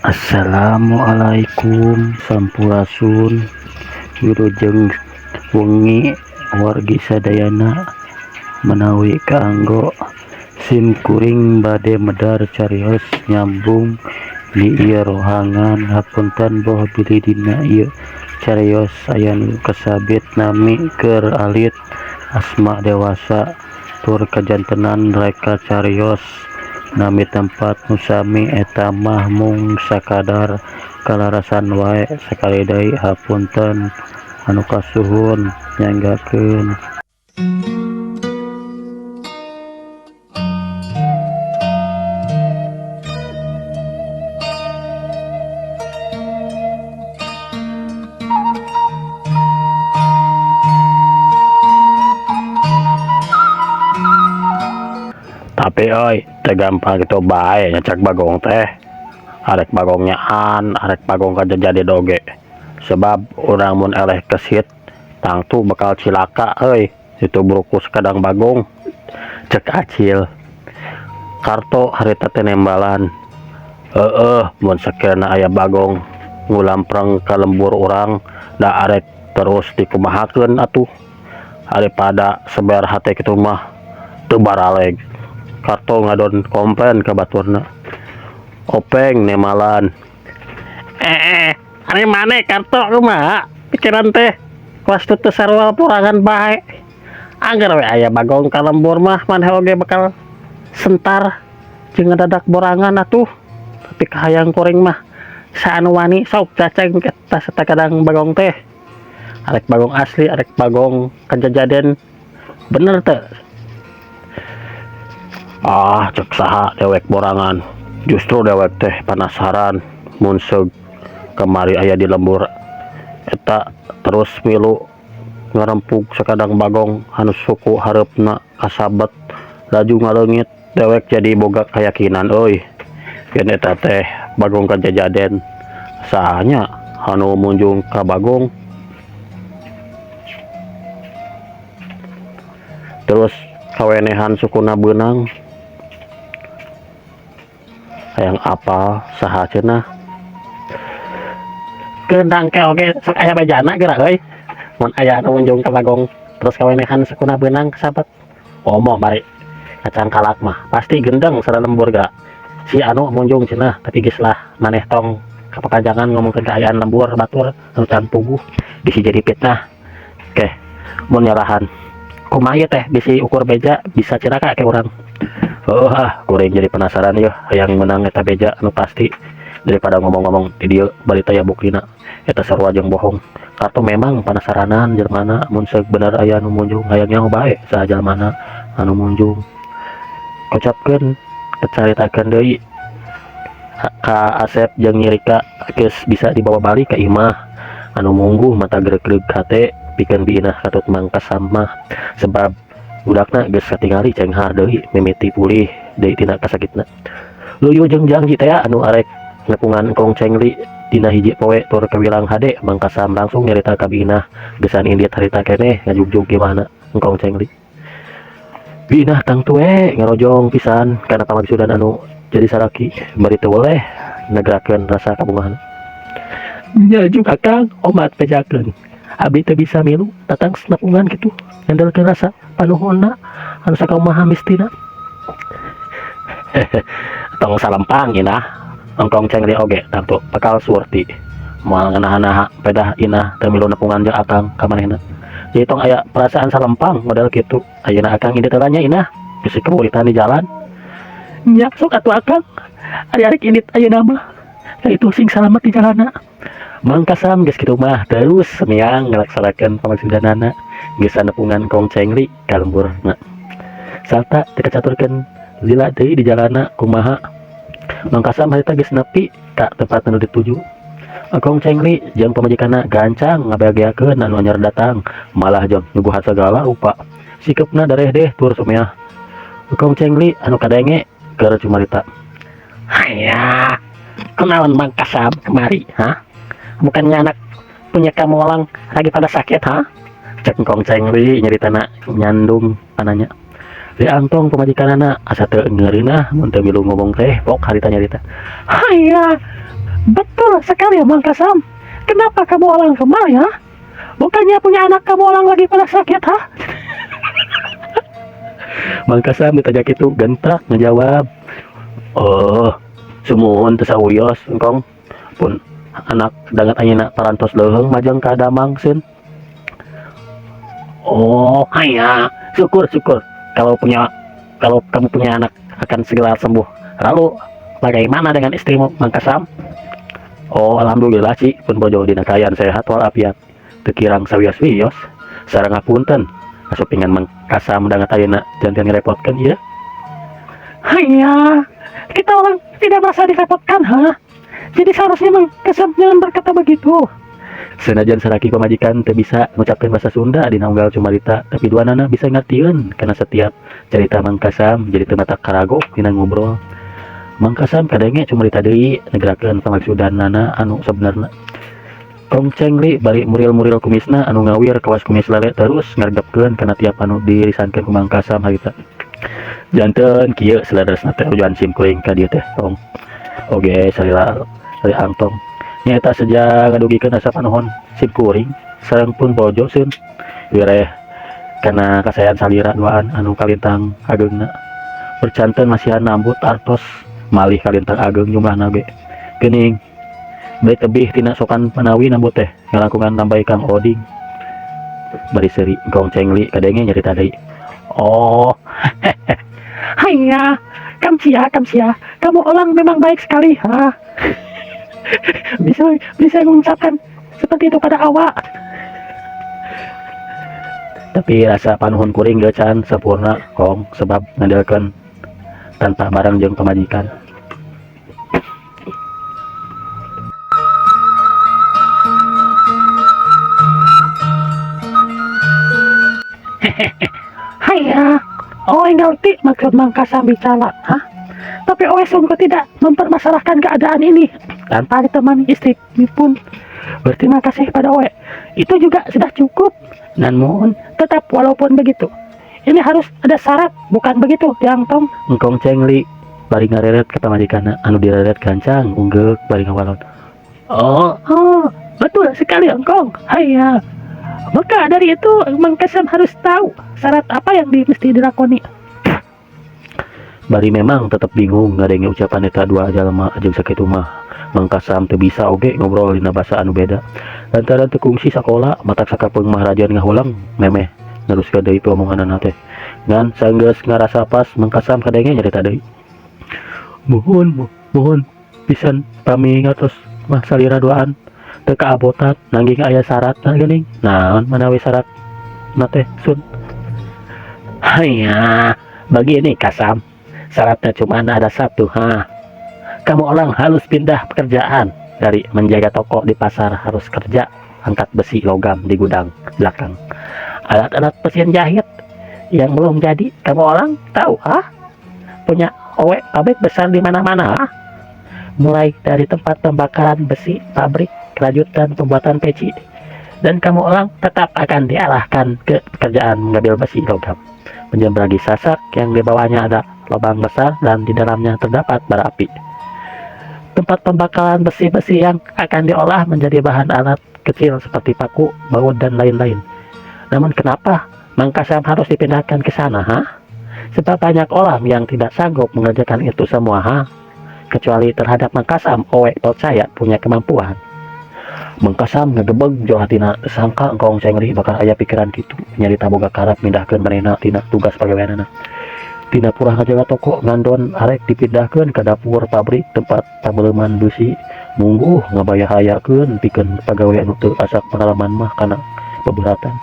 Assalamualaikum sampurasun wilujeng wengi wargi sadayana menawi kaanggo sim kuring bade medar carios nyambung di ieu rohangan hapunten boh bilih dina ieu carios aya nu kasabit nami keur alit asma dewasa tur kajantenan reka carios nami tempat nu sami eta mah mung sakadar kalarasan wae sakali deui hapunten anu kasuhun nyanggakeun. Tapi oi, teu gampang kitu bae nyacak bagong teh. Arek bagong nyaan, arek bagong kajadi doge. Sebab urang mun eleh kesit tangtu bakal cilaka euy, ditubruk ku sakadang bagong. Cek Acil. Karto harita teh nembalan. Heueuh, mun sakirana aya bagong ngulampreng ka lembur urang da arek terus dikumahakeun atuh. Daripada seber hate kitu mah teu baraleg. Karto ngadon komplain ka baturna. Openg nemalan. Ari maneh Karto kumaha? Pikiran teh kelas teu sarua porangan bae. Angger we aya bagong ka lembur mah maneh oge bakal sentar jeung ngadadak borangan atuh. Tapi kahayang kuring mah saanu wani sok caceng eta satakadang bagong teh. Arek bagong asli, arek bagong kajajaden bener teu? Ah, cek saha dewek borangan. Justru dewek teh penasaran mun seug kamari aya di lembur eta terus milu ngarempug sakadang bagong anu suku hareupna kasabet laju ngaleungit dewek jadi boga kayakinan euy. Yen eta teh bagong kajajaden saha nya anu munjung ka bagong. Terus kawenehan sukuna beunang. Hayang apal saha cenah. Keundang ke oge sok aya bejana geura euy. Mun aya anu munjung ka bagong terus kawenehan sukuna beunang kasabet. Komo bari kacang kalak mah pasti gendeng sareng lembur geura. Si anu munjung cenah tapi geus lah maneh tong kapakanjangan ngomongkeun kaayaan lembur batur anu can puguh bisi jadi fitnah. Keh mun nyarahan kumaha ieu teh bisi ukur beja bisa cilaka ke urang. Oh ah, kuring jadi penasaran yeuh hayang meunang eta beja anu pasti daripada ngomong-ngomong di dieu bari taya buktina eta sarua jeung bohong. Karto memang panasaranan jelmana mun seug bener aya anu munjung hayang nyaho bae saha jelmana anu munjung. Kocapkeun kacaritakeun deui ka Asep jeung Nyirika geus bisa dibawa balik ka imah anu mungguh mata greug-greug hate pikeun biinah katut mangkasam mah sebab budakna geus katingali cenghar deui mimiti pulih deui tina kasakitna. Luyu jeung Jangji teh anu arek nepungan Engkong Cengli dina hiji poe tur kawilang hade mangkasam langsung nyarita ka biinah geusan indit harita keneh ngajugjug imahna Engkong Cengli. Biinah tangtu we ngarojong pisan kana pamagsudan anu jadi salaki bari teu weleh nagerakeun rasa kabungahna. Nya juga Kang omat bejakeun abdi teu bisa milu datang nepungan kitu ngandelkeun rasa panuhunna anu sakumaha mistina. Tong salempang inah Engkong Cengli oge tangtu bakal surti moal nganaha-naha pedah inah teu milu nepungan jeung akang ka manehna. Jadi tong aya perasaan salempang model kitu. Ayeuna akang indit heula nya inah bisi kaburitan di jalan. Nya sok atuh akang ari arek indit ayeuna mah ka itu sing salamet di jalana. Mangkasam geus kitu mah terus miang ngalaksanakeun pamagsudanana geus nepungan Engkong Cengli ka lemburna. Sarta teu kacaturkeun lila deui di jalana kumaha. Mangkasam harita geus nepi ka tempat anu dituju. Engkong Cengli jeung pamajikanna gancang ngabahagiakeun anu anyar datang malah jeung nyuguhan sagala rupa. Sikepna darehdeh tur sumeah. Engkong Cengli anu kadenge keur cumarita. Haya, kunaon Mangkasam kemari, ha? Bukannya anak punya kamu orang lagi pada sakit, ha? Cek Engkong Cengli nyaritana nyandung pananya. Li Antong pamajikanana asa teu ngeureunah mun teu milu ngomong teh pok harita nyarita. Haya, Betul sekali, Mang Kasam. Kenapa kamu orang kemari, ha? Bukannya punya anak kamu orang lagi pada sakit, ha? Mang Kasam ditanya kitu gentrak ngejawab. Oh, sumuhun teu sawios engkong pun anak dangat anjeunna parantos leuheung majeng ka damang seun. Oh, haya, syukur syukur. Kalau kamu punya anak akan segera sembuh. Lalu bagaimana dengan istrimu, Mang Kasam? Oh, alhamdulillah sih, pun bojo dina kaayaan sehat walafiat. Teu kirang sawios-wios. Sareng ngapunten. Asup ingan Mang Kasam dangat ayeuna janten ngerepotkeun ieu. Haya, kita orang tidak merasa direpotkan, ha? Jadi seharusnya Mang Kasam jangan berkata begitu. Senajan salaki pamajikan teu bisa ngucapkeun bahasa Sunda dina unggal cumarita, tapi duanana bisa ngartieun karena setiap cerita Mang Kasam jadi teu matak karagok dina ngobrol. Mang Kasam kadenge cumarita deui negerakeun pamaksudanana anu sabenerna. Kong Cengli bari muril-muril kumisna anu ngawir kawas kumis lele terus ngargepkeun kana tiap anu dirisankeun ku Mang Kasam harita. Janten kieu saleresna teh tujuan sim kuring ka dieu teh tong. Oge salila ari angtong. Nyaeta seja ngadugikeun asa panuhun sim kuring sareng pun bojo seun wireh kana kasaean salira duaan anu kalintang ageungna. Percanten masihan nambut artos malih kalintang ageng jumlahna ge. Geuning bari tebih tina sokan manawi nambut teh ngalangkungan nambay Kang Oding. Bari seuri Kong Cengli kadenge nyarita deui. Oh, haya, kamsia, kamsia, kamu orang memang baik sekali, ha? Bisa bisa mengucapkan seperti itu pada awak. Tapi rasa panuhun kuring ge can sampurna, Kong, sebab ngadelkeun tanpa bareng jeung pamajikan. Haya, oh ngerti maksud Mang Kasam bicara, hah? Tapi Oe sungguh tidak mempermasalahkan keadaan ini. Tanpa ditemani istri pun berterima kasih pada Oe. Itu juga sudah cukup. Namun tetap walaupun begitu, ini harus ada syarat, bukan begitu, Yang Tong? Engkong Cengli bari ngareret ka pamajikanna anu direret gancang unggeuk bari ngawalon. Oh, oh, betul sekali Engkong. Haya. Maka dari itu Mang Kasam harus tahu syarat apa yang mesti dilakoni. Bari memang tetep bingung ngadenge ucapan eta dua jalma jeung sakitu mah Mang Kasam teu bisa oge ngobrol dina basa anu beda. Lantaran teu kungsi sakola matak sakapeung mah rajan ngahulang memeh neruskeun deui omonganana teh. Ngan sanggeus ngarasa pas Mang Kasam kadenge nyarita deui. Muhun muhun pisan pami ngatos mah salira duaan teu kaabotan nanging aya syaratna geuning. Naon manawi syaratna teh sun? Haya, begini Kasam. Syaratnya cuma ada satu, ha. Kamu orang harus pindah pekerjaan dari menjaga toko di pasar harus kerja angkat besi logam di gudang belakang. Alat-alat mesin jahit yang belum jadi, kamu orang tahu, ha? Punya owe pabrik besar di mana-mana, ha? Mulai dari tempat pembakaran besi, pabrik, kelanjutan pembuatan peci, dan kamu orang tetap akan diarahkan ke pekerjaan mengambil besi logam. Menjembragi sasak yang di bawahnya ada lubang besar dan di dalamnya terdapat bara api. Tempat pembakaran besi-besi yang akan diolah menjadi bahan alat kecil seperti paku, baut, dan lain-lain. Namun kenapa Mang Kasam harus dipindahkan ke sana, ha? Sebab banyak orang yang tidak sanggup mengerjakan itu semua, ha? Kecuali terhadap Mang Kasam, Owe percaya punya kemampuan. Mang Kasam ngegebeg jauh hatina sangka Engkong Cengli bakal aya pikiran kitu nyarita boga karep mindahkeun manehna tina tugas pagaweanana. Tina purah ngajaga toko ngandon arek dipindahkeun ka dapur pabrik tempat pabeuleman beusi mungguh ngabahayakeun pikeun pagawe anu teu asak pengalaman mah kana beberatan.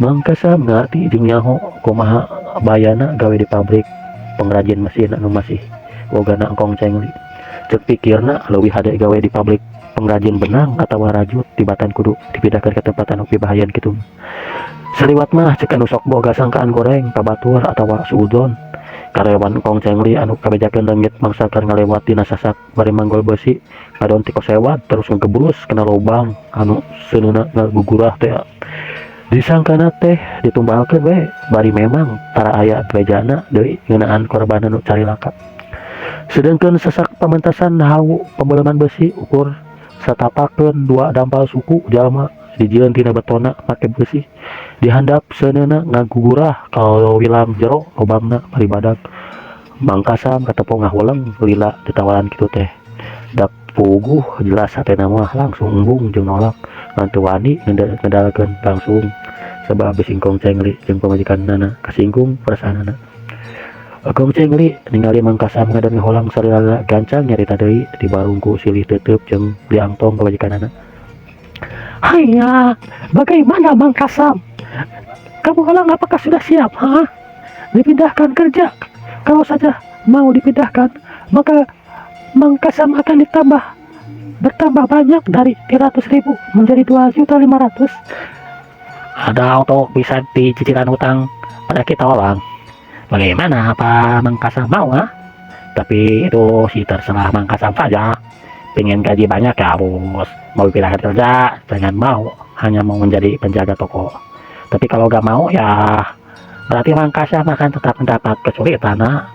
Mang Kasam ngarti jeung nyaho kumaha bayana gawe di pabrik pengrajin mesin anu masih bogana Engkong Cengli. Ceuk pikirna leuwih hade gawe di pabrik pengrajin benang atawa rajut tibatan kudu dipindahkeun ke tempat anu pibahayan kitu. Saliwat mah cek anu sok boga sangkaan goreng ka batur atawa suudzon. Karyawan Engkong Cengli anu kabejakeun leungit mangsa keur ngalewat dina sasak bari manggol beusi ngadon ti kosewad terus ngegebrus kana lobang anu seuneuna ngagugurah teh. Disangkana teh ditumbalkeun we bari memang tara aya bejana deui ngeunaan korban anu carilaka. Sedangkan sasak pamentasan hawu pambeuleman besi ukur satapakeun dua dampal suku jalma dijieun tina betonna make besi di handap seuneuna ngagugurah kawilang jero lobangna bari badag. Mang Kasam katepo ngahuleng lila ditawaran kitu teh da puguh jelas hatena mah langsung embung jeung nolak ngan teu wani ngedalkeun langsung sabab bisi Kong Cengli jeung pamajikanana kasinggung perasaanana. Kong Cengli ningali Mang Kasam ngadan ngahuleng salila gancang nyarita deui dibarung ku silih teuteup jeung diangtong pamajikanana. Haiya, bagaimana Mang Kasam? Kamu orang apakah sudah siap? Hah? Dipindahkan kerja? Kalau saja mau dipindahkan, maka Mang Kasam akan ditambah bertambah banyak dari 300 ribu menjadi 2 juta 500. Ada auto bisa dicicilan hutang pada kita orang. Bagaimana, apa Mang Kasam mau, ha? Tapi itu sih terserah Mang Kasam saja. Pengen gaji banyak ya harus mau pindah kerja, jangan mau hanya mau menjadi penjaga toko. Tapi kalau gak mau ya berarti Mang Kasam akan tetap mendapat kesulitan, nah,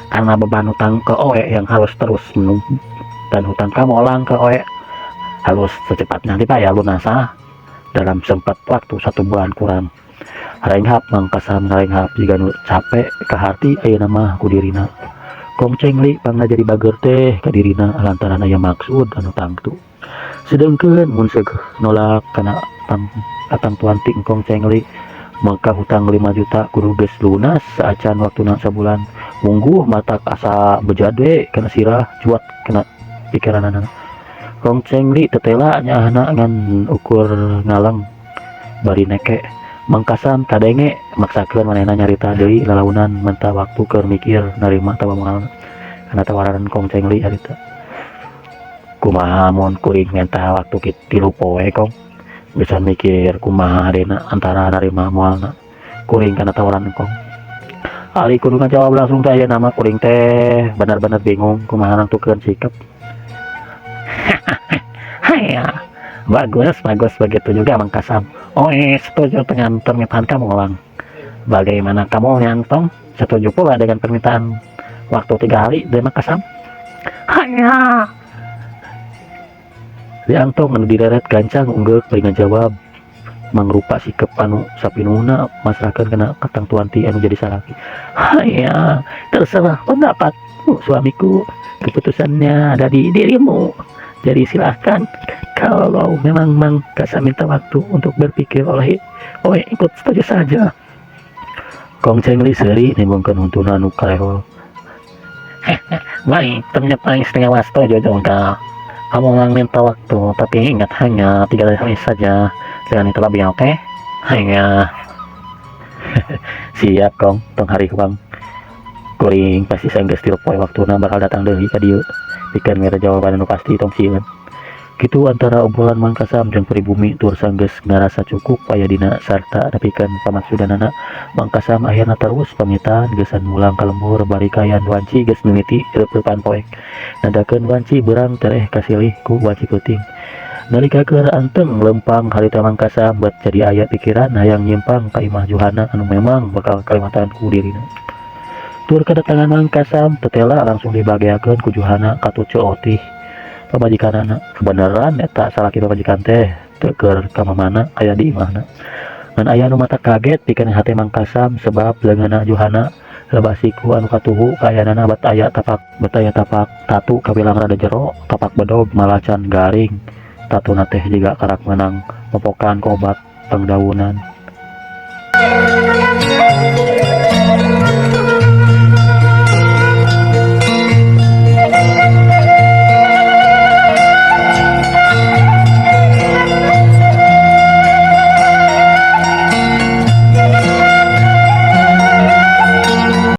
karena beban hutang ke OE yang harus terus menumpuk dan hutang kamu orang ke OE harus secepatnya dibayar lunas, ah, dalam sempat waktu satu bulan kurang. Renghap Mang Kasam ngarenghap jiga nu capek kaharti ayeuna mah ku dirina. Kong Cengli pangna jadi bager teh ka dirina lantaran aya maksud anu tangtu. Sedengkeun mun seugeuh nolak kana katangtuan ti Kong Cengli, maka hutang 5 juta kudu geus lunas saacan waktuna sabulan. Mungguh matak asa bejad we kana sirah cuat kana pikiranana. Kong Cengli tetela nyaahna ngan ukur ngaleng bari neke. Mang Kasam kadenge maksakeun manehna nyarita deui lalaunan menta waktu keur mikir narima atawa moal kana tawaran Kong Cengli harita. Kumaha mun kuring menta waktu 3 poe, Kong, bisa mikir kumaha hadena antara narima moalna kuring kana tawaran Kong. Ari kudu ngajawab langsung teh ayeuna mah kuring teh bener-bener bingung kumaha nangtukeun sikap. Haya, bagus, bagus, begitu juga Mang Kasam. Oh, setuju dengan permintaan kamu, Lang. Bagaimana kamu, Nyantong? Setuju pula dengan permintaan waktu 3 hari dari Mang Kasam? Hanya. Diangtong anu direret gancang unggeuk bari ngajawab mangrupa sikap anu sapinuhna masrahkeun kana katangtuan ti anu jadi salaki. Haya, terserah pendapatmu, suamiku. Keputusannya ada di dirimu. Jadi silahkan kalau memang Mang Kasam minta waktu untuk berpikir oleh oh ikut setuju saja. Kong Cengli seuri nimbungkeun huntuna anu karehol. Baik, ternyata istrinya setuju juga. Kamu memang minta waktu, tapi ingat hanya 3 hari saja. Jangan itu lebih, oke? Hanya. Siap, Kong, tong hariwang. Kuring pasti sanggeus 3 poe waktuna bakal datang deui ka dieu. Pikeun mere jawaban anu pasti, tong sieun. Kitu antara obrolan Mang Kasam jeung pribumi tur sanggeus ngarasa cukup aya dina sarta nepikeun pamaksudanana. Mang Kasam akhirna terus pamitan geusan mulang ka lembur bari kaayaan wanci geus mimiti reup-reupan poek. Nandakeun wanci beurang tereh kasilih ku wanci peuting. Nalika keur anteng leumpang harita Mang Kasam bet jadi aya pikiran hayang nyimpang ka imah Juhana anu memang bakal kalimatan ku dirina. Tur kedatangan Mang Kasam tetela langsung dibageakeun ku Juhana katut Ceu Otih pamajikanana. Kebeneran eta salaki pamajikan teh teu keur ka mamana aya di imahna. Ngan aya nu matak kaget pikeun hate Mang Kasam sebab leungeunna Juhana lebah siku anu katuhu kaayaanana bet aya tapak tatu kawilang rada jero tapak bedog malah can garing tatuna teh jiga karak meunang mopokan ku obat pangdaunan.